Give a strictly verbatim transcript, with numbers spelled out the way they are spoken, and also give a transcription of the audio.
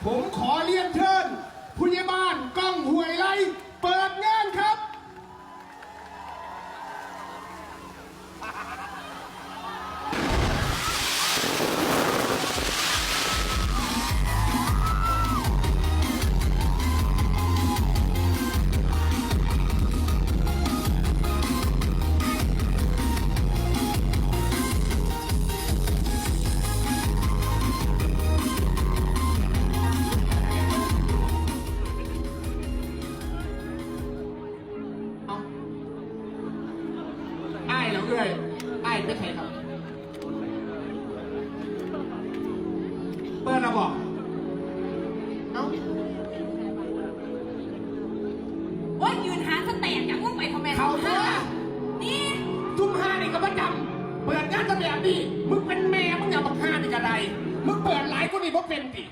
ผมขอเรียนเชิญผู้ใหญ่บ้านก้องห้วยไร่เปิดงานครับ เอา อ้ายเหรอเอื้อย อ้ายไปไสครับ เปิดแล้วบอก เอ้า โอ้ย ยืนหาสแตนอย่างมึงไปทำไม เขาตัว นี่ ซุ่มห่านี่ก็ประจำ เปิดงานแต่แบบนี้ มึงเป็นแม่ มึงอย่าบักห่านี่ก็ได้ มึงเปิดหลายกว่านี้บ่เป็นติ